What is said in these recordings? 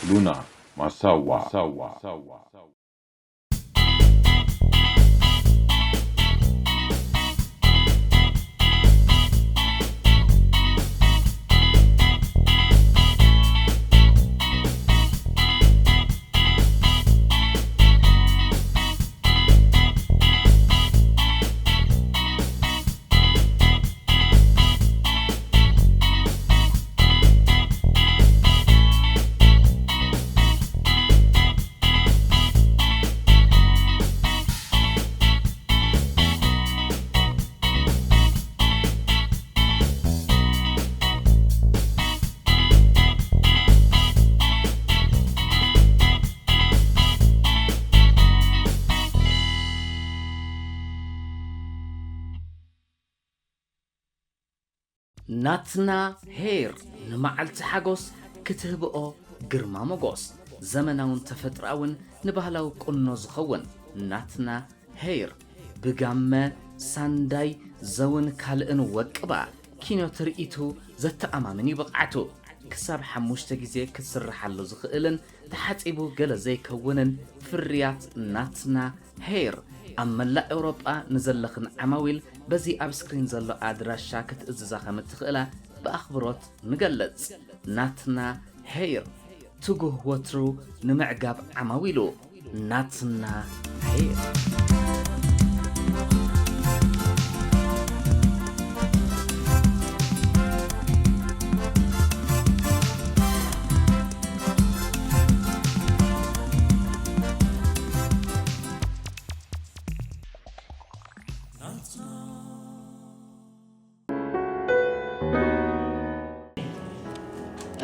ሉና ማሳዋ። ናትና ሄር ንመዓልቲ ሓጎስ ክትህብኦ ግርማ ሞጎስ፣ ዘመናውን ተፈጥሮኣውን ንባህላዊ ቁኖ ዝኸውን ናትና ሄር ብጋመ፣ ሳንዳይ፣ ዘውን ካልእን ወቅባ ኪኖ ትርኢቱ ዘተኣማምን እዩ ብቕዓቱ። ክሳብ ሓሙሽተ ግዜ ክትስርሓሉ ዝኽእልን ተሓጺቡ ገለ ዘይከውንን ፍርያት ናትና ሄር ኣብ መላእ ኤውሮጳ ንዘለኽን ዓማዊል በዚ ኣብ ስክሪን ዘሎ ኣድራሻ ክትእዝዛ ከም እትኽእላ ብኣኽብሮት ንገልጽ። ናትና ሄር ትጉህ ወትሩ ንምዕጋብ ዓማዊሉ። ናትና ሄር።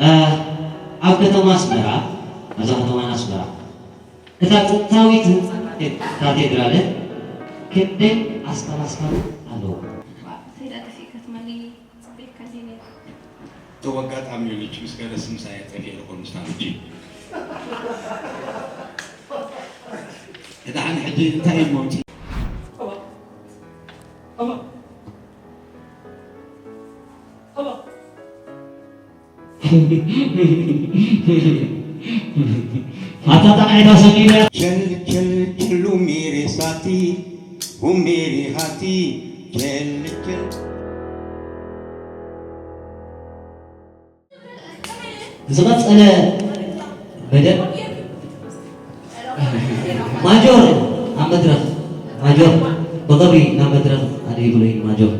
እ፣ ኣብ ከተማ ኣስመራ፣ ኣብዛ ከተማና ኣስመራ፣ እታ ጥንታዊት ህንጻ ካቴ-፣ ካቴድራል ክንደይ ኣስታል ኣስታል ኣለዋ? ከይዳ ጠፊእካ ትማሊ ጽበየካ እንዲየ ነይረ። እቶም ኣጋጣሚ እዩ ልጅ ምስ ገለ ስምሳ እየ ጠፊኤ ልኾን ምስታ ልጅ። እዳሕን ሕጂ እንታይ እዩ መውጽኢ? ኣታ ጣቕዒታ ሰሚረ። ቸል ቸል ቸሉ ሜሬ ሳቲ፣ ሁሜሪ ሃቲ፣ ቸል ቸል። ዝቐጸለ መደብ ማጆር ኣብ መድረኽ፣ ማጆር ብኽብሪ ናብ መድረኽ ኣደይ ብሎይን ማጆር።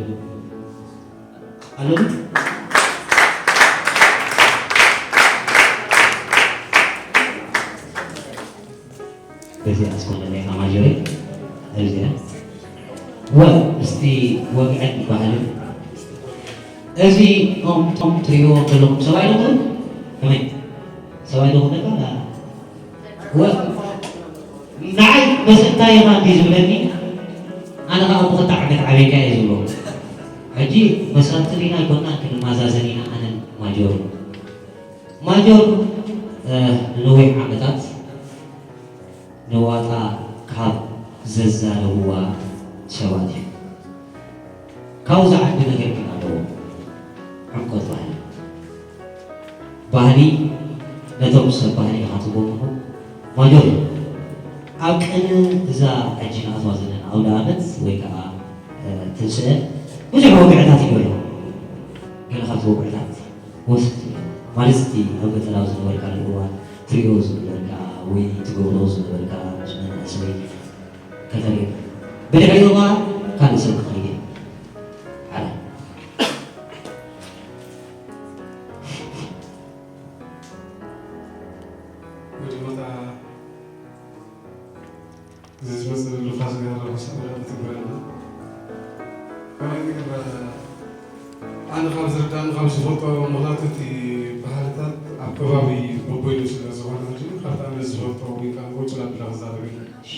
ኣሎ ድዩ? በዚ ኣስኮለለይ ኣማጆረይ፣ እዚ ወ-፣ ምስቲ ወግዕን ባህልን፣ እዚ ኦም፣ ቶም ትሪእዎ ዘለኹም ሰብኣይ ዶ ኾን? ከመይ? ሰብኣይ ዶ ኾን ደኣ? ወ-፣ ንዓይ በዚ እንታይ ኢኻ እንዲ ዝብለኒ፣ ኣነ ኸዓ ብኽልተ ዓመት ዓብየካ እየ ዝብሎ። ሕጂ መሳጥን ኢና ኣይኮንና ክንመዛዘን ኢና ኣነን ማጆርን። ማጆር፣ እ፣ ንነዊሕ ዓመታት ንዋጣ ካብ ዘዛረብዋ ሰባት እዩ። ካብኡ ዝዓቢ ነገር ግን ኣለዎ። ዕምቆት ባህሊ። ባህሊ ነቶም ሰብ ባህሊ ኢኻ ትብሎም ኣለኹም። ማጆር፣ ኣብ ቅነ እዛ ሕጂ ንኣትዋ ዘለና ኣውደ ዓመት ወይ ከዓ፣ እ፣ ትንስኤ ብዙሕ ወግዕታት ይገብሩ። ገለ ካብቲ ወግዕታት ወስድ ማለት እቲ ኣብ ገጠር ኣብ ዝነበርካሉ እዋን ትሪኦ ዝነበርካ ወይ ትገብሮ ዝነበርካ ምስ መናእሰይ ከተርኢ። ብድሕሪኡ ኸዓ ካልእ ሰብ ክኸይድ እዩ። ሓደ። መጀመርታ እዚ ዝመጽእ ዘሎ ፋሲካ ርሑስ ኣውደ ዓመት ይግበረልና። ካልእ ነገር፣ ኣነ ካብ ዝርዳእኒ፣ ካብ ዝፈልጦ፣ ምኽንያቱ እቲ ባህልታት ኣብ ከባቢ በቦይኑ ስለ ዝኾነ፣ ሕጂ ካብቲ ኣነ ዝፈልጦ ወይ ከዓ ቁንጭል ኣቢለ ክዛረብ ኢለ። እሺ።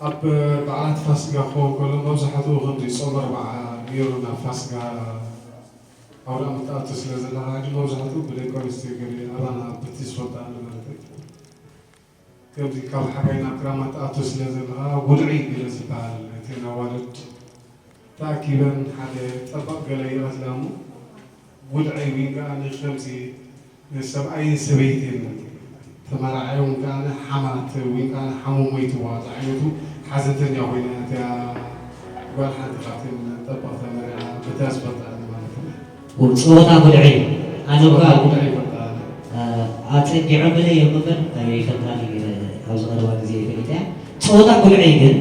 ኣብ በዓላት ፋሲካ ክኸውን ከሎ፣ መብዛሕትኡ ከምዚ ጾም ኣርብዓ ነይሩ፣ ናብ ፋሲካ ኣውደ ዓመት ትኣቱ ስለ ዘለኻ፣ ሕጂ መብዛሕትኡ ብደቂ ኣንስትዮ ገለ ኣባና፣ በቲ ዝፈልጣ ማለት እዩ። ከምዚ ካብ ሓጋይ ናብ ክራማት ትኣቱ ስለ ዘለኻ፣ ውድዒ ገለ ዝበሃል፣ እተን ኣዋልድ ተኣኪበን ሓደ ጠባቕ ገለ ይቐትላ እሞ፣ ጉድዐይ ዊን ከኣ ንከምዚ ንሰብኣይን ሰበይትን ተመራዓዮም ከኣ ንሓማት ዊን ከኣ ንሓሙ ሞይትዋ ዝዓይነቱ ሓዘንተኛ ኮይና እቲኣ ጓል ሓንቲ ካብተን ጠባቕ ተመሪዓ በታ ዝፈልጣ ማለት እዩ። ጸወታ ጉድዐይ ኣነ እኳ ጉድዐይ ይፈልጣ። ኣጸጊዖምለይ እዮም እምበር ኣይፈልጣን እየ ኣብዚ ቀረባ ግዜ ፈሊጠያ። ጸወታ ጉድዐይ ግን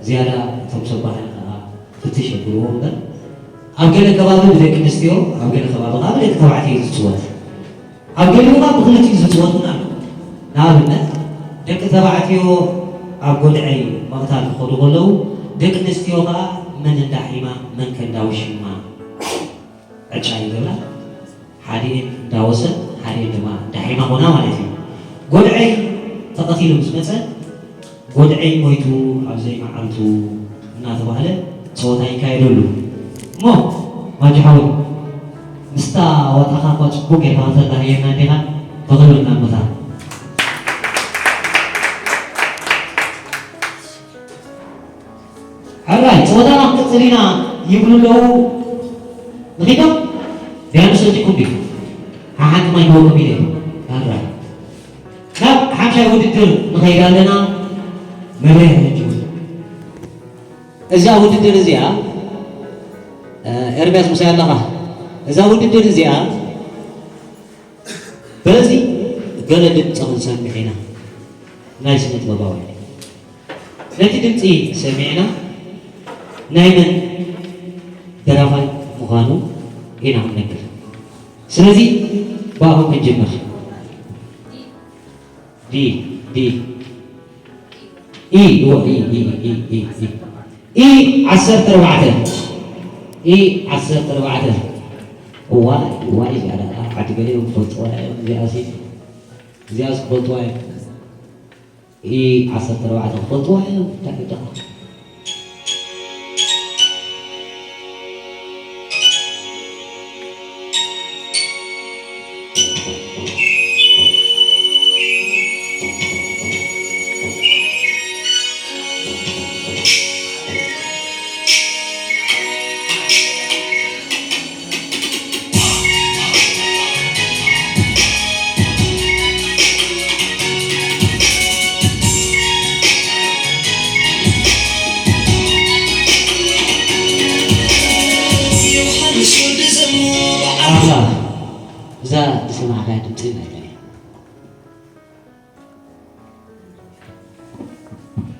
ዝያዳ እቶም ሰብ ባህሊ ከኣ ፍትሽ የብልዎ እምበር ኣብ ገለ ከባቢ ብደቂ ኣንስትዮ ኣብ ገለ ከባቢ ከኣ ብደቂ ተባዕትዮ እዩ ዝጽወት። ኣብ ገሊኡ ከኣ ብክልቲኡ ዝጽወት እውን ኣሎ። ንኣብነት ደቂ ተባዕትዮ ኣብ ጎድዐይ ምቕታል ክኸዱ ከለዉ ደቂ ኣንስትዮ ከኣ መን እንዳ ሒማ መን ከ እንዳ ውሽማ ዕጫ ይገብራ። ሓዲኤን እንዳወሰን ሓዲኤን ድማ እንዳሒማ ኾና ማለት እዩ። ጎድዐይ ተቐቲሉ ምስ መጸ ጎድዐይ ሞይቱ ኣብ ዘይመዓልቱ እናተባህለ ጸወታ ይካየደሉ። እሞ ማጂ ሓወይ ምስታ ዋጣኻ እኳ ጽቡቕ ጌርካ ከተላህየና እንዲኻ ብኽብሪ እናመታ ሕራይ ጸወታና ክንቅጽል ኢና ይብሉ ኣለዉ። ንኺዶም ቢያኑ ሰቲኩም ድዩ ሓሓንቲ ማይ ክህበኩም ኢለ ሕራይ ናብ ሓምሻይ ውድድር ንኸይድ ኣለና። መብርያ ሕጂ እዛ ውድድር እዚኣ ኤርምያስ ምሳይ ኣለኻ እዛ ውድድር እዚኣ በዚ ገለ ድምፂ ክንሰምዕ ኢና ናይ ስነ ጥበባውያን ነቲ ድምፂ ሰሚዕና ናይ መን ደራፋይ ምዃኑ ኢና ክንነግር። ስለዚ ብኣኹም ክንጅምር። ዲ ዲ ኢ ኢ ኢ ኢ ኢ ኢ ዓሰርተ ኣርባዕተ ኢ ዓሰርተ ኣርባዕተ እዋ እዋ እዚኣ ደኣ ዓዲ ገለ እዮም ክፈልጥዋ እዮም እዚኣሲ እዚኣስ ክፈልጥዋ እዮም። ኢ ዓሰርተ ኣርባዕተ ክፈልጥዋ እዮም እንታይ ደኣ እዛ ዝሰማዕካያ ድምፂ ናይመን እያ?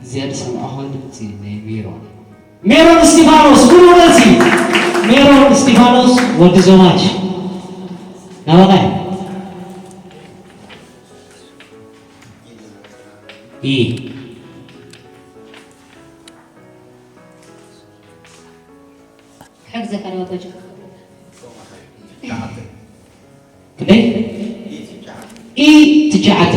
እዚኣ ዝሰማዕኹዋ ድምፂ ናይ ሜሮን። ሜሮን እስቲፋኖስ ኩሉ መልሲ። ሜሮን እስቲፋኖስ ወዲ ዘማች ናባኻ ኢ ክሕግዘካ ዶ በጃ? ክንደይ? ኢ ትሽዓተ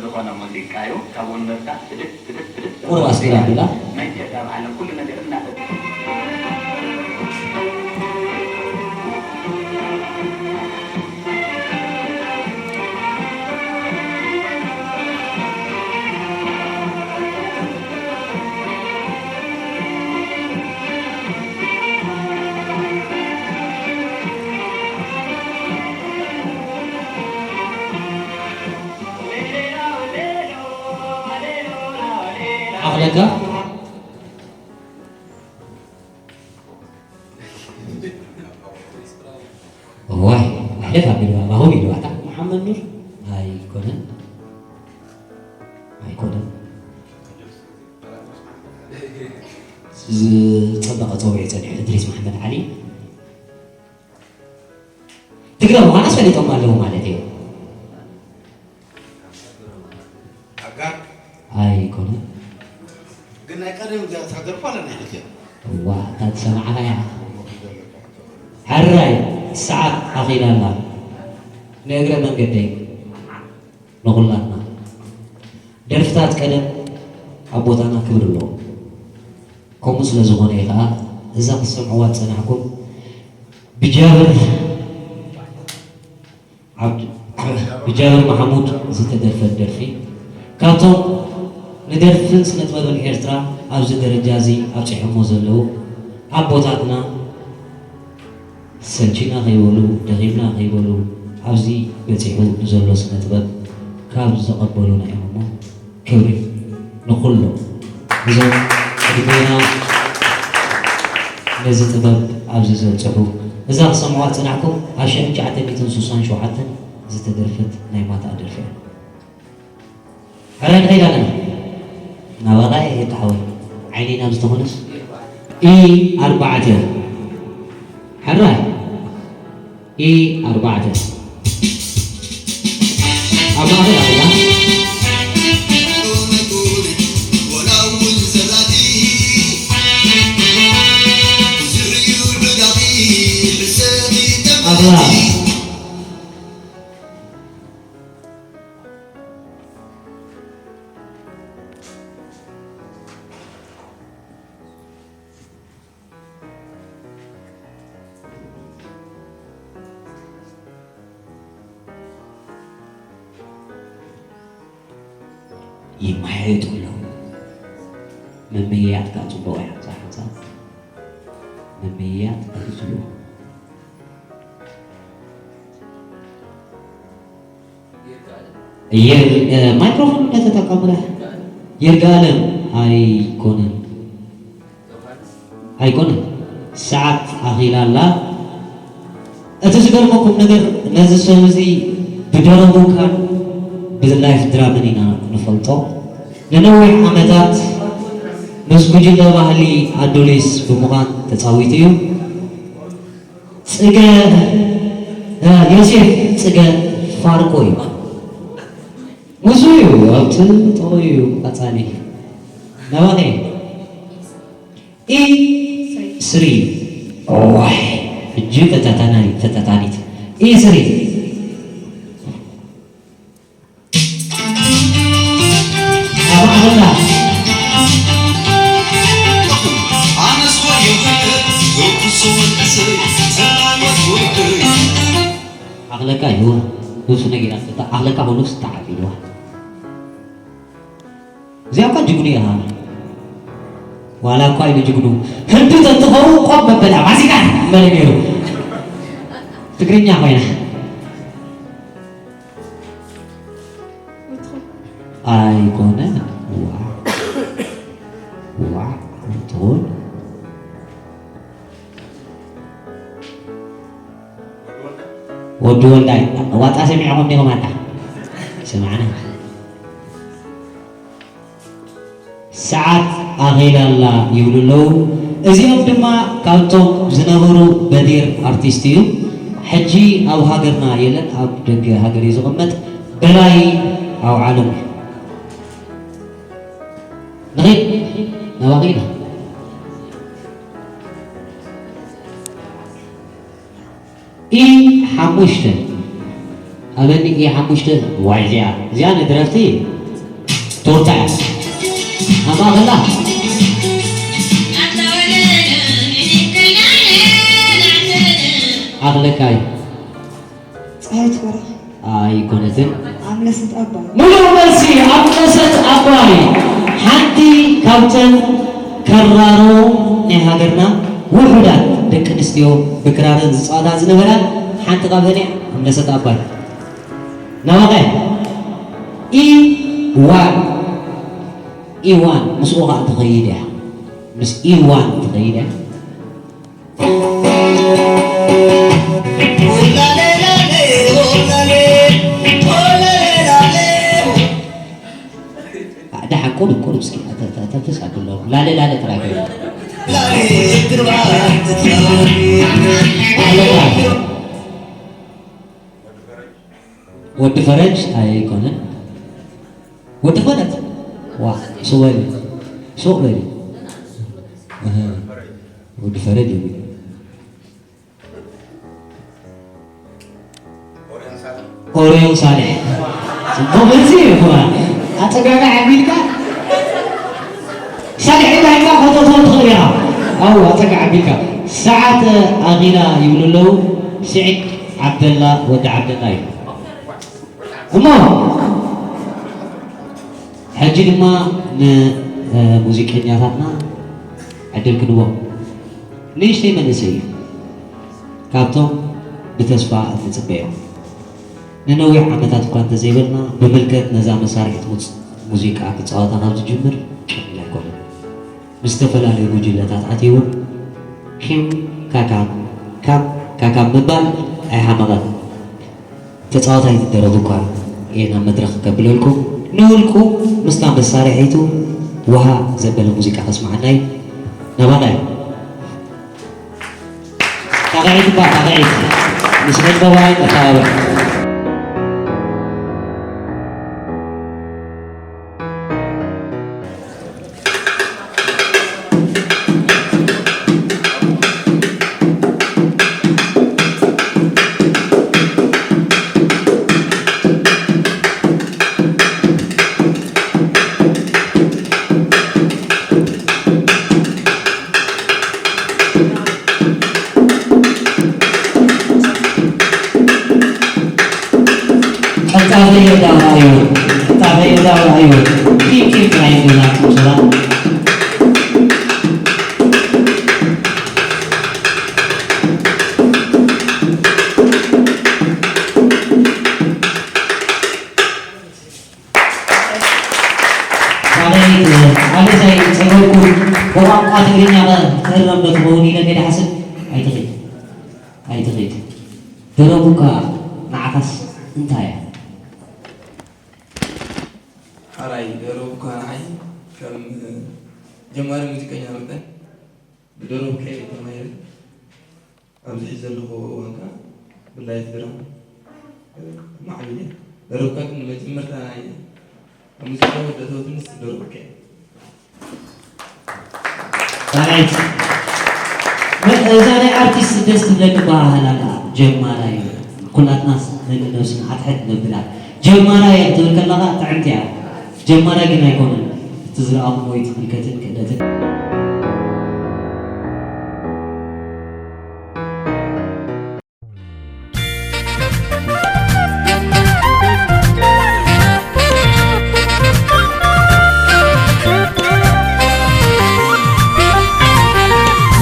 ዝኾነ ሙዚቃ እዩ ካብ ወንበርታ ትድት ትድት ትድት ቁሩብ ኣስጊራ ኣቢላ ናይ ጀርጋ በዓለም ኩሉ ነገር እናፈ ዓቕለካ እዋይ ኣሕለፍ ኣቢልዋ ማሆም ኢልዋታ መሓመድ ኑር ኣይኮነን ኣይኮነን ዝፀበቐ ፀውዒ ፀኒሑ እድሪስ መሓመድ ዓሊ ትግረ ምዃናስ ፈሊጦም ኣለዉ ማለት እዩ። ኣጋር ኣይኮነን። ግን ናይ ቀደም እዚኣ እታ ደርፋ ኣላ ናይ ሕጂ እያ። እዋ እታ ዝሰማዕኻያ ሕራይ ሰዓት ኣኺላ ኣላ። ንእግረ መንገደይ ንኹላትና ደርፍታት ቀደም ኣቦታና ክብሪ ኣለዎም። ከምኡ ስለ ዝኾነ እዩ ኸዓ እዛ ክትሰምዕዋ ዝጸናሕኩም ብጃብር ብጃብር ማሓሙድ ዝተደርፈት ደርፊ ካብቶም ንደርፍን ስነ ጥበብን ኤርትራ ኣብዚ ደረጃ እዚ ኣብጺሖሞ ዘለዉ ኣቦታትና፣ ሰልቺና ከይበሉ፣ ደኺምና ከይበሉ፣ ኣብዚ በጺሑ ንዘሎ ስነ ጥበብ ካብ ዘቐበሉና እዮም እሞ፣ ክብሪ ንኹሎም እዞም ዕድሜና ነዚ ጥበብ ኣብዚ ዘብጽሑ። እዛ ክሰምዑዋ ዝጸናሕኩም ኣብ ሽሕን ትሽዓተ ሚእትን ስሳን ሸውዓተን ዝተደርፈት ናይ ማታ ደርፊ እያ። ሕራይ ንኸይድ ኣለና። ናባኻ እየ ተሓወይ። ዓይነይ ናብ ዝተኾነስ ኢ ኣርባዕተ። ሕራይ ኢ ኣርባዕተ። ኣብ ማእኸል ኣላ። ኣላ። ይመያየጡ ኣለዉ። ምምይያጥ ከኣ ጽቡቕ እያ እዛ ሓንሳብ። ምምይያጥ ኣዝዩ ጽቡቕ። የር-፣ እ፣ ማይክሮፎን እንዳተጠቀምኩ ዳ-፣ ይርጋለም ኣይኮነን። ኣይኮነን። ሰዓት ኣኺላ ኣላ። እቲ ዝገርመኩም ነገር፣ ነዚ ሰብ እዚ ብደረፉ ካብ ብላይፍ ድራምን ኢና ንፈልጦ። ንነዊሕ ዓመታት ምስ ጉጅለ ባህሊ ኣዶሊስ ብምዃን ተጻዊቱ እዩ። ጽገ፣ እ፣ ዮሴፍ ጽገ ፋርቆ እዩ። ምስኡ እዩ፣ ኣብቲ ጥቕኡ እዩ ቀጻሊ። ናባኸ? ኢ ስሪ። እዋይ፣ ሕጂ ፈታታናይ-፣ ፈታታኒት። ኢ ስሪ። ኣብ ማእኸላ። ኣኽለካ እዩ። ንሱ ነጊራ፣ ኣኽለካ ኮኑ ዝተዓቢድዋ። እዚኣ እኳ ጅግኑ ኢኻ። ዋላ እኳ ኢሉ ጅግኑ። ህንዱ ተትኸውን ቆም መበላ ማዚቃ በለ ነይሩ። ትግርኛ ኮይና። ኣይኮነ። ዋ። ዋ። ትኹን። ወዲ ወልዳይ፣ ዋጣ ሰሚዕኹም ዲኹም ኣታ? ስማዕና። ሰዓት ኣኺላ ኣላ ይብሉ ኣለዉ። እዚኦም ድማ ካብቶም ዝነበሩ በዲር ኣርቲስት እዩ። ሕጂ ኣብ ሃገርና የለን፣ ኣብ ደገ ሃገር እዩ ዝቕመጥ። በላይ ኣውዓሎም እዩ። ንኺድ፣ ናባኺ ኢና። ኢ ሓሙሽተ። ኣበኒ ኢ ሓሙሽተ። ዋይ፣ እዚኣ፣ እዚኣ ንድረፍቲ ቶርታ እያ። ኣብ ማእኸላ። ኣኽለካ እዩ። ጸሃይት በራሕ። ኣይኮነትን። ኣምለሰት ኣባይ። ምሉእ መልሲ፣ ኣምለሰት ኣባይ። ሓንቲ ካብተን ከራሩ ናይ ሃገርና ውሑዳት ደቂ ኣንስትዮ ብክራረን ዝጻወታ ዝነበራ ሓንቲ ካብተን እያ፣ ኣምለሰት ኣባይ። ናባኸ? ኢዋን። ኢዋን፣ ምስኡ ኸኣ ትኸይድ እያ። ምስ ኢዋን ትኸይድ እያ። ደሓን ቁሩብ፣ ቁሩብ እስኪ፣ ተ-፣ ተ-፣ ተንፍስ ኣብሎም። ላለ፣ ላለ ጥራይ ኮይኑ። ወዲ ፈረጅ ኣይኮነን። ወዲ ፈረጅ። ዋ፣ ሱቕ በል። ሱቕ በል። እህ፣ ወዲ ፈረጅ እዩ። ኦርዮን ሳልሕ። ጽቡቕ መልሲ እዩ። ኣጸጋሚ ዓቢልካ። ሳልሕ ኢልካ ፎቶ ትኾን ትኽእል ኢኻ። ኣው፣ ኣጸጋ ዓቢልካ። ሰዓት ኣኺላ ይብሉ ኣለዉ። ስዒድ ዓብደላ፣ ወዲ ዓብደላ እዩ። እሞ፣ ሕጂ ድማ ንሙዚቀኛታትና ዕድል ክንቦም። ንእሽተይ መንእሰይ እዩ፣ ካብቶም ብተስፋ እንጽበዮም። ንነዊሕ ዓመታት እኳ እንተዘይበልና፣ ብምልከት ነዛ መሳርሒት ሙዝ-፣ ሙዚቃ ክጻወታ ካብ ዝጅምር ቀሊል ኣይኮነን። ምስ ዝተፈላለዩ ጉጅለታት ኣትዩ እውን ኪም ካካም፣ ካም ካካም ምባል ኣይሓመቐን። ተጻዋታይ ትደረፉ እኳ እየ ናብ መድረኽ ከብለልኩም። ንውልቁ ምስታ መሳርሒቱ ውሃ ዘበለ ሙዚቃ ከስምዓና እዩ። ናባና እዩ። ጣቕዒት እባ፣ ጣቕዒት። ምስ ዕንበባይ ነተባብዕ። ቀልጣፈ የዳዋ እዩ። ቀልጣፈ የዳዋ እዩ። ኪም ኪም ጥራይ ይብላችሁ ሰላም። ካልኣይ፣ ኣበሳይ ጸገርኩ ብቋንቋ ትግርኛ ከ ክህረም ዶ ትኸውን ኢለ ከይደ ሓስብ። ኣይትኽእል፣ ኣይትኽእል። ደረፉ እኳ ንዓኻስ እንታይ እያ? ሓራይ ደረፉ እኳ ንዓይ ከም ጀማሪ ሙዚቀኛ መጠን ብደረፉ ከይደ ተማሂረ። ኣብዚ ሕዚ ዘለኹ እዋን ከኣ ብላይት ድራም ማዕቢለ። ደረፍካ ግን ንመጀመርታ ናይ ኣብ ሙዚቃ ወዲ ኣተወትንስ ደረፍካ እየ። ራይት። እዛ ናይ ኣርቲስት ደስ ትብለኒ ባህል ኣላ። ጀማራይ፣ ኩላትናስ ነንነብስና ኣትሕት ነብላ። ጀማራይ ክትብል ከለኻ ጥዕምቲ እያ። ጀማራይ ግን ኣይኮነን። እቲ ዝረኣኹሞ እዩ ትምልከትን ክእለትን።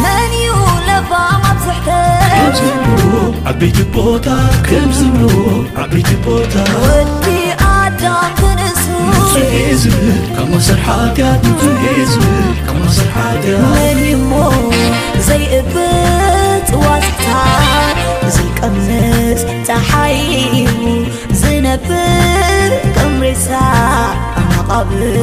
መን እዩ ለባም ኣብ ስሕተት? ከም ዝብሉ ዓበይቲ ቦታ ከም ዝብሉ ዓበይቲ ቦታ ወዲ ኣዳም ክንሱ ንጹህ እየ ዝብል ካብ ማእሰር ሓጢኣት ንጹህ እየ ዝብል ካብ ማእሰር ሓጢኣት መን እዩ እሞ ዘይእብጥ ዋስታ ዘይቀምስ ጸሓይ እዩ ዝነብር ከም ሬሳ ኣብ መቓብር።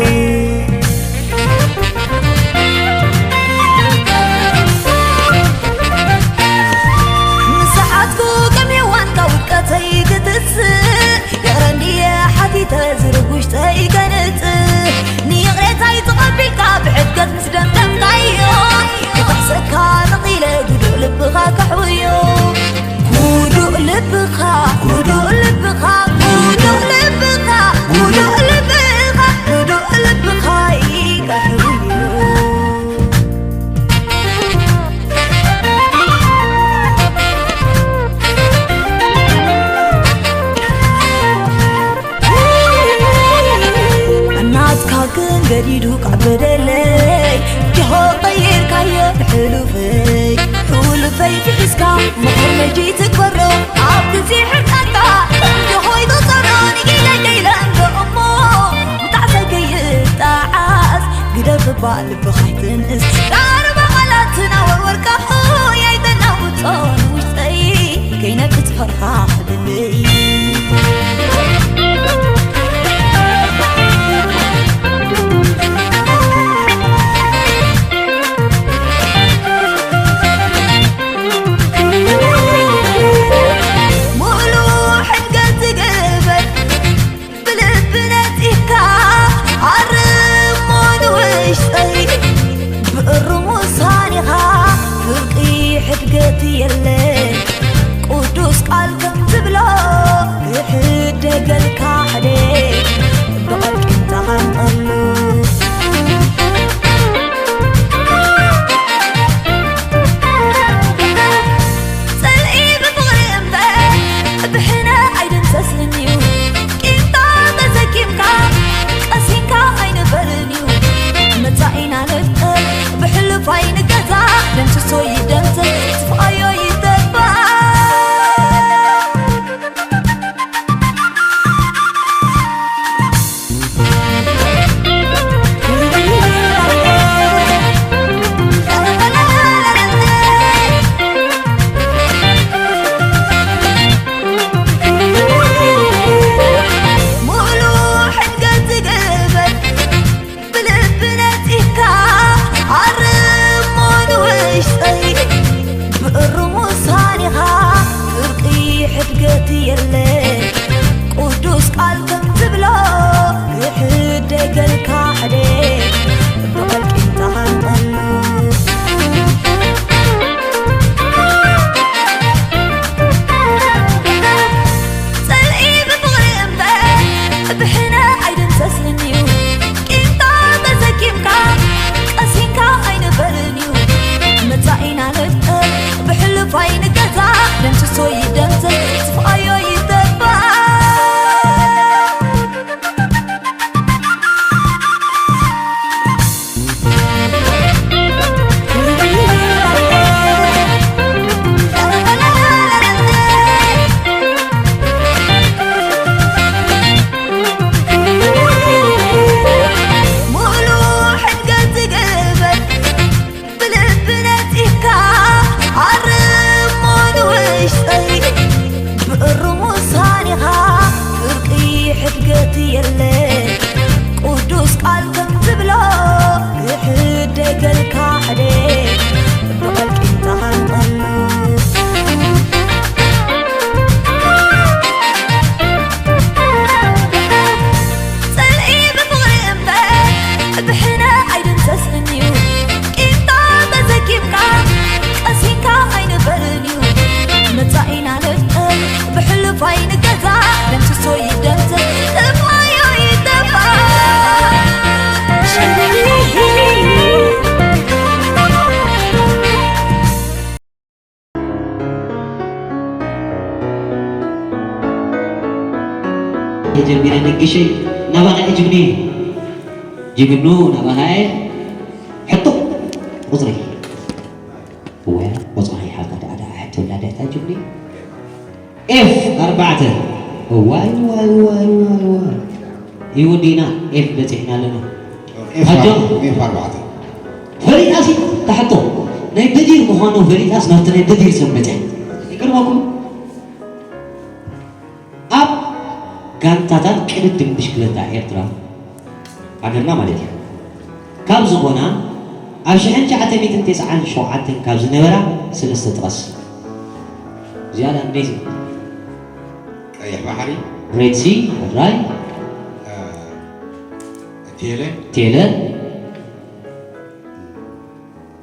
ንሰሓትኩ ከም ሄዋን ካብ ውድቀተይ ክትስእ፣ ይቕረ እንድየ ሓቲተ ዝርብ ውሽጠይ ከንጽህ። ንይቕሬታይ ተቐቢልካ ብሕድገት ምስ ደምደምካዮ፣ ክኽሕሰካ ነቒለ ጉዱእ ልብኻ ከሕውዮ። ጉዱእ ልብኻ፣ ጉዱእ ልብኻ፣ ጉዱእ ልብኻ፣ ጉዱእ ልብኻ፣ ጉዱእ ልብኻ እዩ ከሕውዮ። እናትካ ግን ገዲዱ ካብ በደለይ፣ ጅሆ ቀይርካዮ ንሕሉፈይ። ሕሉፈይ ፍሒስካ ምኽር መጂ ትግበሮ፣ ኣብ ግዜ ሕርቃንካ ጅሆይ ተጸሮ፣ ንኢለይ ከይለ እንዶ እሞ፣ ብጣዕሰይ ከይጣዓስ፣ ግደፍ እባ ልብኻ ኣይትንእስ። ዛረባ ቃላት ናወርወርካ፣ ሆይ ኣይተናውጾ ንውሽጠይ፣ ከይነብት ፈርኻ ክብለይ። ሙሉ ሕድገት ትግበር ብልቢ ነጺህካ ኣርሞ ንውሽጠይ ብእሩም ውሳኔኻ ፍርቂ ሕድገት የለ ቅዱስ ቃል ከም ዝብሎ ጀሚረ ነጊሸይ ናባኻ እየ ጅግኑ እየ። ጅግኑ ናባኻ እየ። ሕቶ ቁፅሪ። እወ፣ ቆፅራ ይሓልካ ደኣ ደኣ ሕቶ እንዳዳይታ ጅግኒ። ኤፍ ኣርባዕተ። እዋይ፣ እዋይ፣ እዋይ፣ እዋይ፣ እዋይ። ይወዲና ኤፍ በፂሕና ኣለና። ኤፍ ኣጆ። ኣር-፣ ኤፍ ኣርባዕተ። ፈሊጣሲ ትሓቶ። ናይ በዲር ምዃኑ ፈሊጣስ ናብቲ ናይ በዲር ሰብ መፅያ። ይገርመኩም። ኣብ ጋንታታት ቅድድም ብሽክለታ ኤርትራ፣ ሃገርና ማለት እዩ፣ ካብ ዝኾና ኣብ ሽሕን ትሽዓተ ሚእትን ተስዓን ሸውዓተን ካብ ዝነበራ ሰለስተ ጥቐስ። ዝያዳ እንዴት እዩ? ቀይሕ ባሕሪ። ሬድ ሲ፣ ሕራይ። እ፣ ቴለ። ቴለ።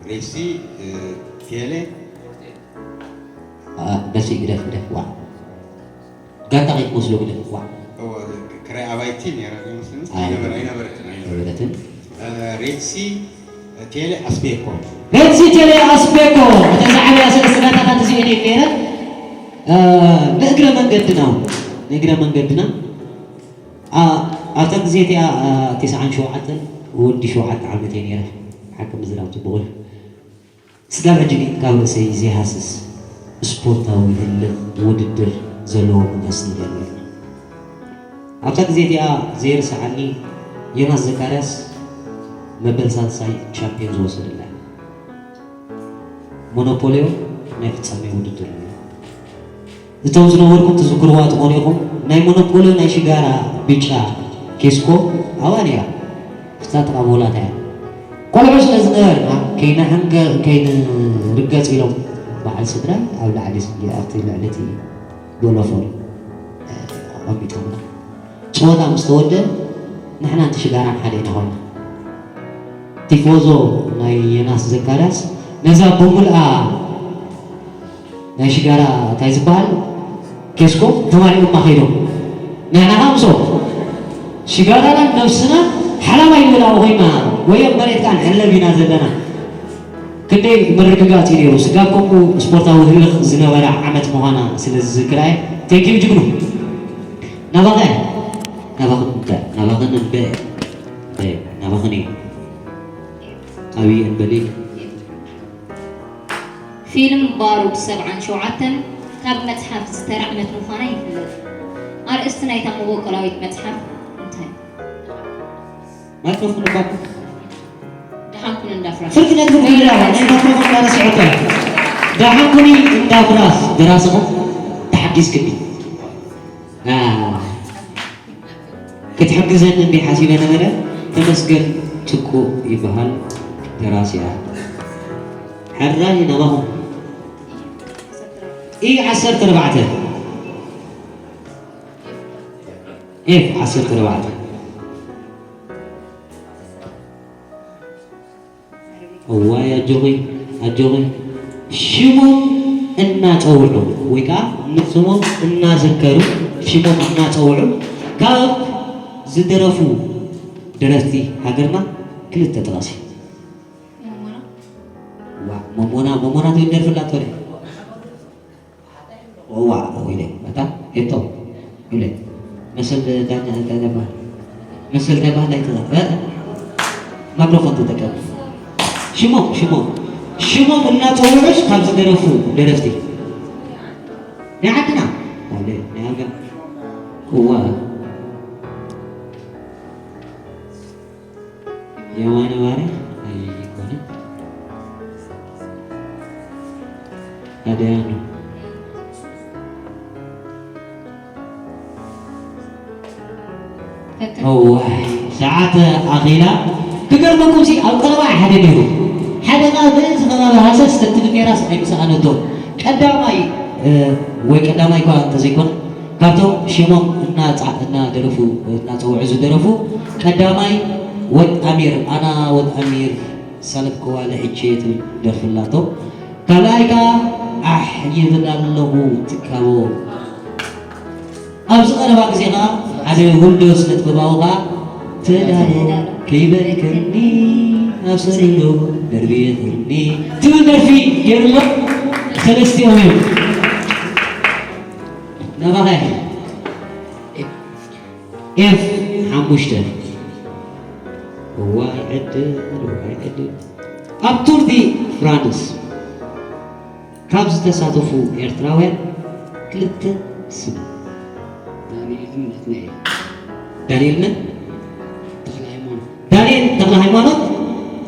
ሬድ ሲ፣ እ፣ ቴለ። አ፣ በሲ ግደፍ፣ ግደፍ፣ ዋ። ጋንታ ከይትመስሎ ግደፍ፣ ዋ። እወ፣ ክራይ ኣባይቲ ነይራ ይመስለኒ። ኣይ። ኣይነበረ-፣ ኣይነበረትን፣ ኣይነበረትን። ኣይነበረትን። እ፣ ሬድ ሲ፣ ቴሌ ኣስቤኮ። ሬድ ሲ ቴሌ ኣስቤኮ። እተን ዝዓበያ ሰለስተ ጋንታታት እዚኤን እየን ነይረን። እ፣ ንእግረ መንገድና እውን፣ ንእግረ መንገድና፣ ኣ-፣ ኣብታ ግዜ እቲኣ፣ እ፣ ተስዓን ሸውዓተን ወዲ ሸውዓተ ዓመት እየ ነይረ። ሓቂ ምዝራብ ጽቡቕ እዩ። ስጋብ ሕጂ ግን ካብ ርእሰይ ዘይሃስስ ስፖርታዊ ህልኽ ውድድር ዘለዎ መንፈስ ነይሩ። ኣብታ ግዜ እቲኣ ዘይርስዓኒ ዮናስ ዘካርያስ መበል ሳልሳይ ቻምፒዮን ዝወሰደላ እያ። ሞኖፖልዮ ናይ ፍጻሜ ውድድር ነይሩ። እቶም ዝነበርኩም ትዝክርዋ ትኾኑ ኢኹም። ናይ ሞኖፖሊ ናይ ሽጋራ ብጫ ኬስኮ ኣብኣ ነይራ። ፍጻ ጥቓ ሞላት እያ። ቆልዑ ስለ ዝነበርና፣ ከይንሕንገ-፣ ከይንርገጽ ኢሎም በዓል ስድራይ ኣብ ላዕሊ ስንጌ ኣብቲ ልዕሊ እቲ ቦሎፎን፣ እ፣ ኣቐሚጦምና። ጸወታ ምስ ተወደ፣ ንሕናን እቲ ሽጋራን ሓደ ኢና ኾና። ቲፎዞ ናይ ዮናስ ዘካርያስ ነዛ ብምልኣ ናይ ሽጋራ እንታይ ዝበሃል ኬስኮ ተማሊኦማ ከይዶም። ንሕና ኸኣ ምስኦም ሽጋራናን ነብስና ሓላባይ ንብላ ኮይና፣ ወይ ኣብ መሬት ከኣ ንሕለብ ኢና ዘለና። ክንደይ ምርግጋጽ እዩ ነይሩ። ስጋብ ከምኡ ስፖርታዊ ህልኽ ዝነበራ ዓመት ምዃና ስለ ዝዝክራ እየ። ቴንኪዩ ጅግኑ። ናባኸ? ናባኽን እምበ-፣ ናባኽን እምበ-፣ እምበ-፣ ናባኽን እዩ። ኣብይ እምበሊ። ፊልም ባሩድ ሰብዓን ሸውዓተን ካብ መጽሓፍ ዝተራዕመት ምዃና ይፍለጥ። ኣርእስቲ ናይታ መበቆላዊት መጽሓፍ እንታይ? ማይክሮፎን እባ። ደሓን ኩን እንዳ ፍራስ። ፍርቂ ነጥቢ ኮይና፣ ናይ ማይክሮፎን እንዳረስዐት እያ። ደሓን ኩኒ እንዳ ፍራስ፣ ደራስኹም ተሓጊዝክኒ። አ፣ ክትሕግዘኒ እንዲ ሓሲበ ነበረ። ተመስገን ትኩእ ይበሃል፣ ደራሲያ። ሕራይ ናባኹም። ኢ ዓሰርተ ኣርባዕተ። ኤፍ ዓሰርተ ኣርባዕተ። እዋይ፣ ኣጆኺ፣ ኣጆኺ። ሽሞም እናጸውዑ ወይ ከኣ ንስሞም እናዘከሩ፣ ሽሞም እናጸውዑ ካብ ዝደረፉ ደረፍቲ ሃገርና ክልተ ጥቐሲ። ሞሞና። ዋ፣ ሞሞና፣ ሞሞና ትብል ደርፊ ኣላቶ ድያ? ዋ፣ ኢለ፣ ኣታ፣ ኤቶ፣ ኢለ። መሰል ዳኛ እንታይ ነባ? መሰል ነባ እንታይ ትዛ-? እ? ማይክሮፎን ተጠቀም። ሽሞም፣ ሽሞም። ሽሞም እናጸውዑስ ካብ ዝደረፉ ደረፍቲ። ናይ ዓድና። ኣለ፣ ናይ ዓድና። እዋ። የማነ ባርያ ኣይኮነን። ኣደያኑ። እዋይ፣ ሰዓት ኣኺላ። ክገርመኩም ሲ፣ ኣብ ቀረባ ሓደ ነይሩ። ሓደ ኸኣ በዚ ከባቢ ሃሰስ ተትብል ነይራስ ኣይምሰኣነቶን። ቀዳማይ፣ እ፣ ወይ ቀዳማይ እኳ እንተዘይኮነ፣ ካብቶም ሽሞም እናጻ-፣ እናደረፉ፣ እናጸውዑ ዝደረፉ፣ ቀዳማይ ወድ ኣሚር፣ ኣና ወድ ኣሚር፣ ሳለብክዋ ለሕቼ ትብል ደርፊ ኣላቶ። ካልኣይ ከኣ ኣሕ ይብል ኣለኹ ትካቦ። ኣብዚ ቀረባ ግዜ ከኣ ሓደ ውልዶ ስነ ጥበባዊ ከኣ ተዳሎ ከይበልክኒ ኣብ ሰለሎ ደርብየኽኒ ትብል ደርፊ ገይሩ ኣሎ። ሰለስቲኦም እዮም። ናባኸ? ኤፍ ሓሙሽተ። እዋይ ዕድል፣ እዋይ ዕድል። ኣብ ቱር ዲ ፍራንስ ካብ ዝተሳተፉ ኤርትራውያን ክልተ ስም። ዳንኤልን ናትናኤል። ዳንኤል መን? ተኽለ ሃይማኖት። ዳንኤል ተኽለ ሃይማኖት።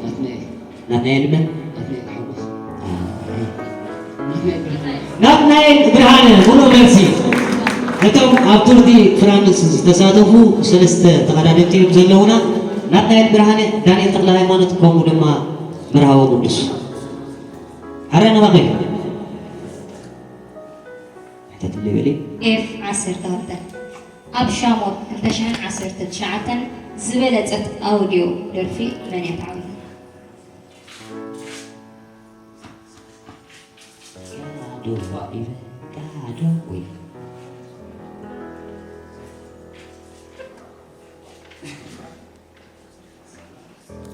ናትናኤል። ናትናኤል መን? ናትናኤል ሓጎስ። ናትናኤል ብርሃነ። ናትናኤል ብርሃነ፣ ሙሉእ መልሲ። እቶም ኣብ ቱር ዲ ፍራንስ ዝተሳተፉ ሰለስተ ተቐዳደምቲ እዮም ዘለዉና። ናትናኤል ብርሃነ፣ ዳንኤል ተኽለ ሃይማኖት፣ ከምኡ ድማ መርሃዊ ቅዱስ። ኣረ ንባኺ። ሕተትለይ በሊ። ኤፍ ዓሰርተ ክልተ። ኣብ ሻሞት ክልተ ሽሕን ዓሰርተ ትሽዓተን ዝበለጸት ኣውድዮ ደርፊ መን እያ ተዓዊታ? ዶ ወይ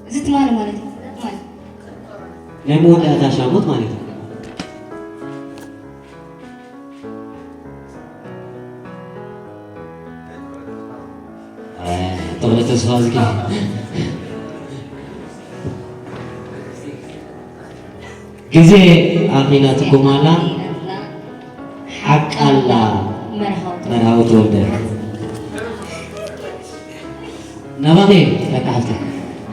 እዚ ትማሊ ማለት እዩ። ትማሊ። ናይ መወዳእታ ሻሞት ማለት እዩ። እ፣ ተኽለ ተስፋ ዝጊ። ግዜ ኣኺላትኩም ኣላ። ሓቃላ መርሃዊ ተወልደ። ናባኺ ደቂ ሓፍተይ።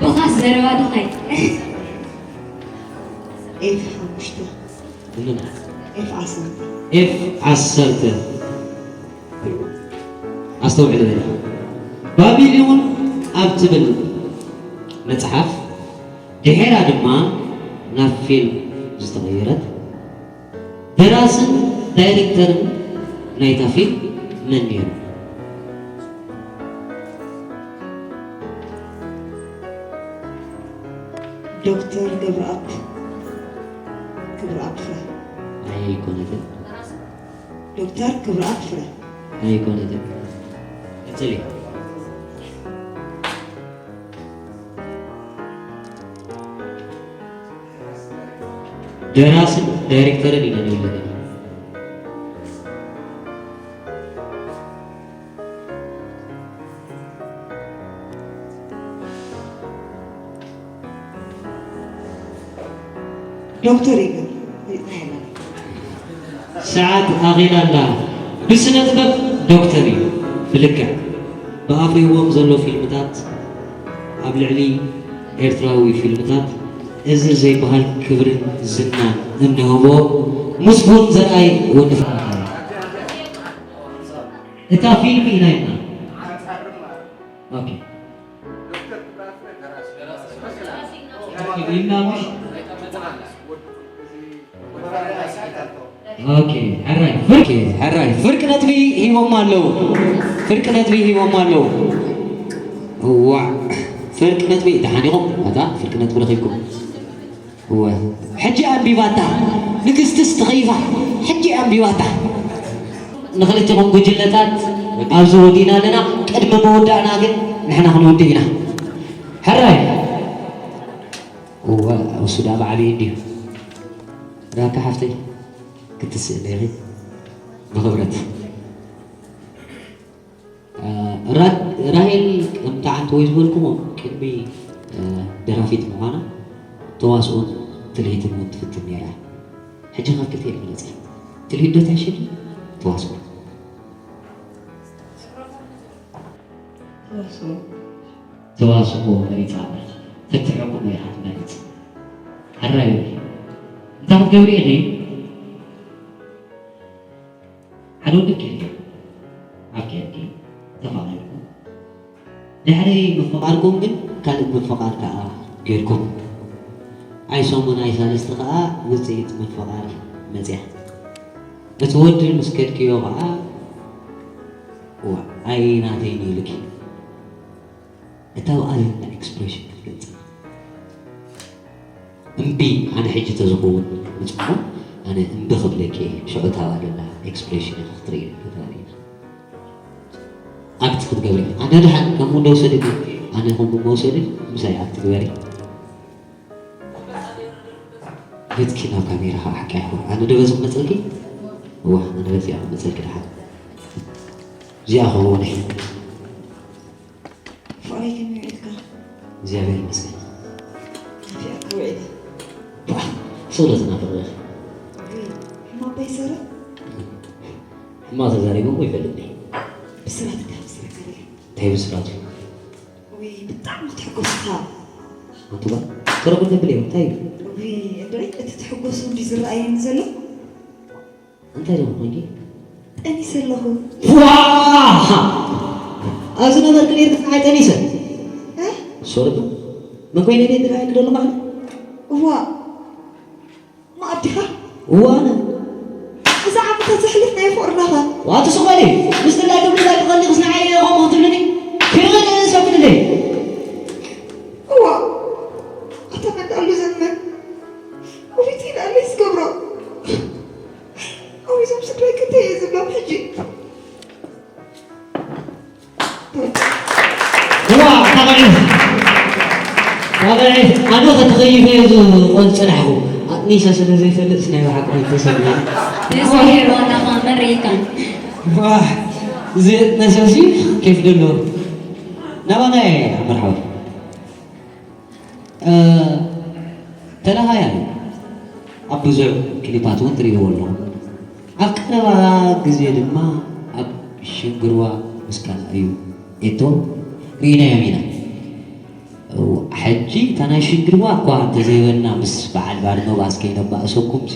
ብኻስ ዘረባ ድኻይ። ኤፍ ሓሙሽተ። እልም። ኤፍ ዓሰርተ። ኤፍ ዓሰርተ። ኣስተውዕል በለ። ባቢሎን ኣብ ትብል መጽሓፍ፣ ድሒራ ድማ ናብ ፊልም ዝተቐየረት፣ ደራስን ዳይሬክተርን ናይታ ፊልም መን ነይሩ? ዶክተር ገብረኣብ፣ ክብረኣብ ፍረ። ኣይኮነትን። ዶክተር ክብረኣብ ፍረ። ኣይኮነትን። ቀጽሊ። ደራስን ዳይሬክተርን ኢና ንብል ዘለና። ዶክተር ይገብር። ሰዓት ኣኺላ ኣላ። ብስነ ጥበብ ዶክተር እዩ። ብልክዕ ብኣፍሪዎም ዘሎ ፊልምታት ኣብ ልዕሊ ኤርትራዊ ፊልምታት እዚ ዘይበሃል ክብርን ዝናን እንህቦ ምስጉን ዘርኣይ ወዲ ፋንታ እዩ። እታ ፊልም ኢና ኢልና። ኦኬ። ኢልና ምሽ? ኦኬ፣ ሕራይ። ፍርቂ፣ ሕራይ። ፍርቂ ነጥቢ ሂቦም ኣለዉ። ፍርቂ ነጥቢ ሂቦም ኣለዉ። እዋዕ። ፍርቂ ነጥቢ፣ ደሓን ኢኹም? ኣታ፣ ፍርቂ ነጥቢ ረኺብኩም። እወ። ሕጂ ኣንቢባታ። ንግስቲስ ተኸይፋ። ሕጂ ኣንቢባታ። ንኽልቲኹም ጉጅለታት ኣብዚ ወዲእና ኣለና። ቅድሚ ምውዳእና ግን ንሕና ክንውድእ ኢና። ሕራይ። እወ፣ እሱ ደኣ ብዓብዪ እንድዩ። ራካ ሓፍተይ፣ ክትስእሊ ኢኺ። ብኽብረት። እ፣ ራ-፣ ራሄል ከምቲ ዓንተወይ ዝበልኩሞ ቅድሚ፣ እ፣ ደራፊት ምዃና ተዋስኦን ትልሂትን እውን ትፍትን ነይራ። ሕጂ ካብ ክልቲኤን መረጺ። ትልሂት ዶ ትሕሸኒ? ተዋስኦ። ተዋስኦ። ተዋስኦ መሪጻ ኣላ። ፈቲሐኩም ነይራ ትመርጽ። ሕራይ በሊ። እንታይ ክትገብሪ ኢኺ? ሓደ ውድብ ጌርኩም ኣብ ኬድኩም ተፋቒርኩም፣ ድሕሪ ምፍቓርኩም ግን ካልእ ምፍቓር ከኣ ጌርኩም። ኣይ ሰሙን ኣይ ሳልስቲ ከኣ ውጽኢት ምፍቓር መጽያ። እቲ ወዲ ምስ ከድክዮ ከኣ፣ "ዋ፣ ኣይ ናተይን" ኢልኪ። እታ ብኣልና ኤክስፕሬሽን ክትገልጽ። እምቢ፣ ኣነ ሕጂ ተዝኸውን ምጽኹም፣ ኣነ እምቢ ክብለኪ እየ። ሽዑ እታ ብኣልና ኤክስፕሬሽን ኢኻ ክትርኢ፣ ክትርኢ። ኣክት ክትገብሪ። ኣነ ደሓን ከምኡ እንዶ ውሰድኒ፣ ኣነ ከምኡ መውሰድን ምሳይ ኣክት ግበሪ። ገጽኪ ናብ ካሜራ ከዓ ሓቃ ይኹን። ኣነ ዶ በዚ ክመጸልኪ? እዋ፣ ኣነ በዚኣ ክመጸልኪ ደሓን። እዚኣ ኸውኒ። እግዚኣብሔር ይመስገን። ኣፊያ ውዒለ። ባ፣ ሰው ለዝናፈቀ። ሕማም ባይሰረ? ሕማም ተዛሪቦ እኮ ይፈልጥ ነይ። ብስራት ካብ ስረከበ። እንታይ ብስራቱ? ውይ፣ ብጣዕሚ ክትሕጎስካ። ኣንቱ ባ፣ ሰረቁ ዘብል እዮም። እንታይ እዩ? ውይ፣ እንድረይ፣ እቲ ትሕጎሱ እንዲ ዝረኣየኒ ዘሎ። እንታይ ደሞ ኮይንኪ? ጠኒሰ ኣለኹ። ዋ! ኣብዚ ነበርክ ነይርክ ፀሓይ ጠኒሰ? እ? ሶሪ ዶ? መን ኮይነ ደይ ዝረኣየክ ዘሎ ማለት? እዋ። እሞ ኣዲኻ? እዋ፣ ኣነ። እዚ ዓመታት ዘሕልፍ ናይ ፍቕርናኻ። ዋ፣ ትስቆሊ። ምስ ድላይ ክብልላ ክቐኒ ክስንዓየ ኢኹም ክትብልኒ? ክብልኒ ሰብ ትብልኒ? እዋ። ኣታ መን ዳሉ ዘመን? ውፊት ኢላለይ ዝገብሮ። ኣው፣ እዞም ስድራይ ክንደይ እየ ዝብሎም ሕጂ? ዋ፣ ታቐዒ። ታቐዒ። ኣነ ከተኸይፈ እየ ዝቖል ጽናሕኩ። ኣጥኒሰ ስለ ዘይፈልጥ ናይ ብሓቂ ተሰሚዑ። ደስ ይብል ዋናኻ መሪእካን። ዋ፣ እዚ ነሰሲ ኬፍ ደሎ። ናባና እየ መርሓባ። እ፣ ተለሃያ እዩ። ኣብ ብዙሕ ክሊፓት እውን ትርእይዎ ኣለኹም። ኣብ ቀረባ ግዜ ድማ ኣብ ሽንግርዋ ምስጋና እዩ። ኤቶ ርኢናዮም ኢና። እው፣ ሕጂ እታ ናይ ሽንግርዋ እኳ እንተዘይበልና ምስ በዓል ባርኖባስ ከይነባእሰኩምሲ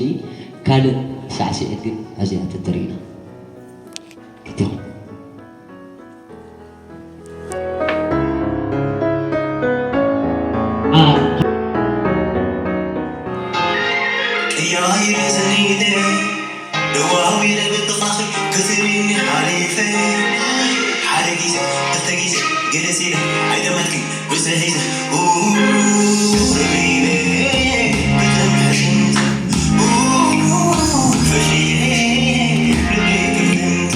ካልእ ሳዕስዒት ግን ኣዚኣ ትትርኢና። ክትኹን። ቅያይር ዘኒደ ደዋዊረ ብብኻኺ ክትሪኒ ሓሊፈ ሓደ ግዜ ክልተ ግዜ ገለ ሲለ ኣይጠመትክን ብዝሒዘ ኡረሚነ ብተምሕሽን ኡፈሽኔ ልቤ ክልትንት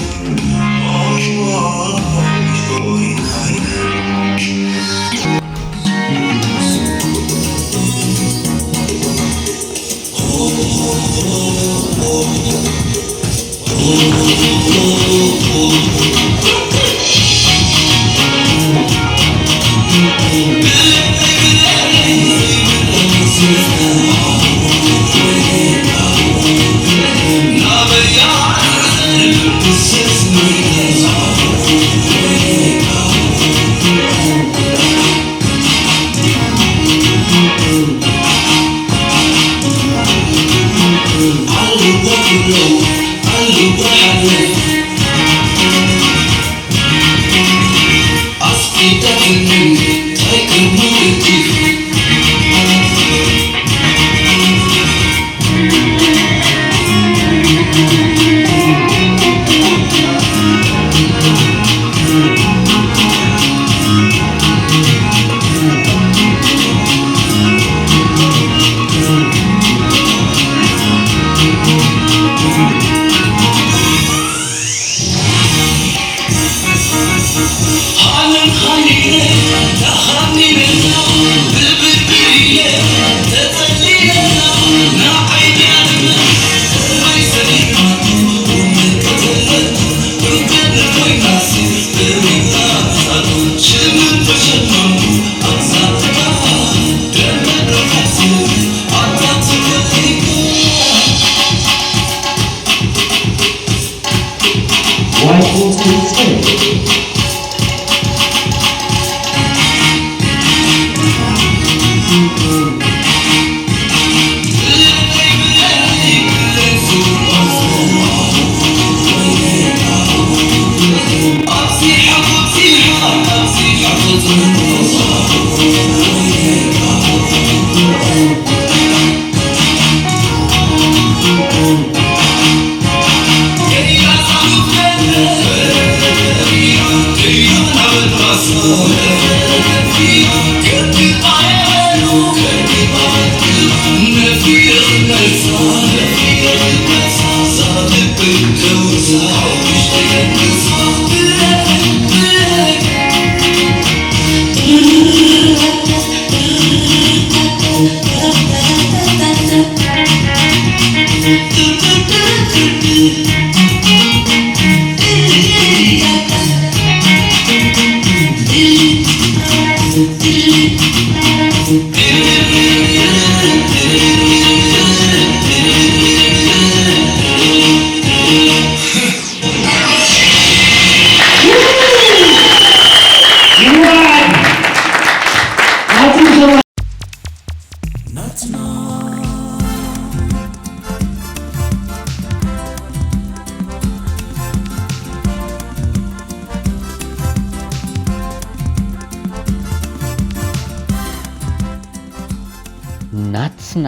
ናትና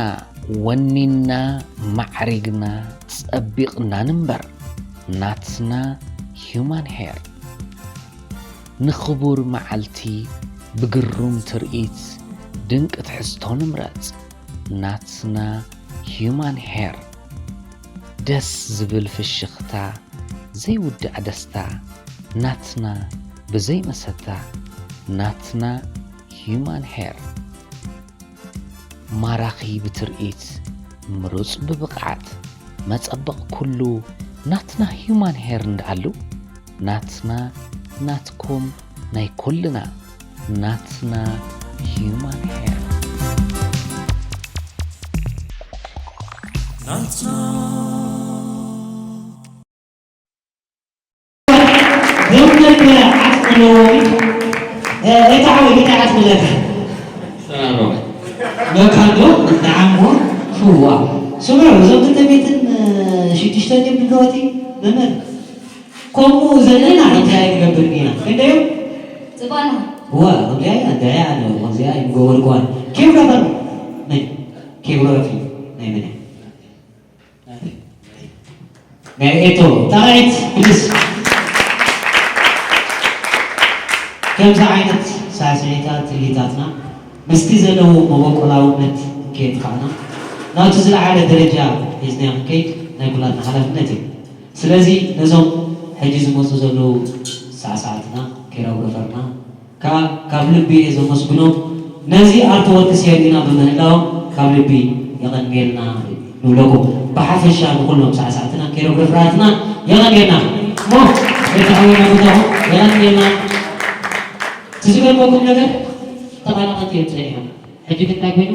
ወኒና ማዕሪግና ጸቢቕና ንንበር። ናትና ሂዩማን ሄር ንኽቡር መዓልቲ ብግሩም ትርኢት ድንቂ ትሕዝቶ ንምረጽ። ናትና ሂዩማን ሄር ደስ ዝብል ፍሽኽታ ዘይውዳእ ደስታ ናትና ብዘይ መሰታ። ናትና ሂዩማን ሄር ማራኺ ብትርኢት ምሩጽ ብብቕዓት መጸበቕ ኩሉ ናትና ሂዩማን ሄር እንዳኣሉ ናትና ናትኩም ናይ ኩልና ናትና ሂዩማን ሄር ናትና ደምነከ ዓጽሚ ኣለዎ። እ፣ እታ ዓወይ እንታይ ዓጽሚ ኣለካ? መካዶ ንዓሞ ሽዋ ስምዑ፣ እዞም ክልተ ሚእትን ሽዱሽተን እዮም ድልዎት መምህር። ከምኡ ዘለና እንታይ ንገብር ኢና? ክንደዮም? ጽባና። ዋ፣ ከምዚኣ እያ፣ እንታይ እያ፣ ኣነ ከምዚኣ ኣይምገበርኩዋን። ኬብረፈር መን? ኬብረፊ ናይ መን እያ? ናይ ኤቶ ጣቕዒት ፕሊስ። ከምዚ ዓይነት ሳዕስዒታት ትልሂታትና ምስቲ ዘለዎ መበቆላውነት እንከየጥፋእና ናብቲ ዝለዓለ ደረጃ ሒዝናዮ ክንከይድ ናይ ኩላትና ሓላፍነት እዩ። ስለዚ ነዞም ሕጂ ዝመፁ ዘለዉ ሳዕሳዕትና ኬሮግራፈርና ካብ ልቢ እየ ዘመስግኖም። ነዚ ኣርትወርክስ የርእዩና ብምህላዎም ካብ ልቢ የቐንየልና ንብለኩም። ብሓፈሻ ንኹሎም ሳዕሳዕትና ኬሮግራፈራትና የቐንየልና። ሞ ርትዓዊ ናብታኹም የቐንየልና። እቲ ዝገርመኩም ነገር ተቐናቐንቲ እዮም ጸኒሖም። ሕጂ ግን እንታይ ኮይኑ?